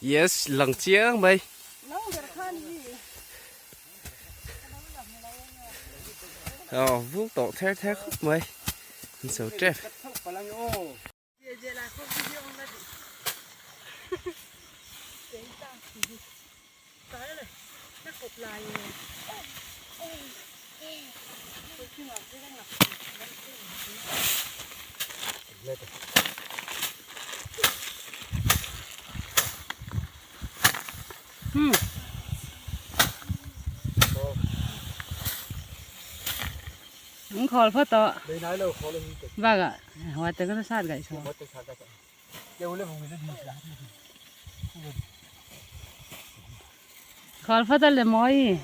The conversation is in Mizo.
Yes lang chiang mai. Ờ vuông tổ the the khúc mai. Số trẹp. Khol phot to baga hoa te ka sat gai so khol phot le moi.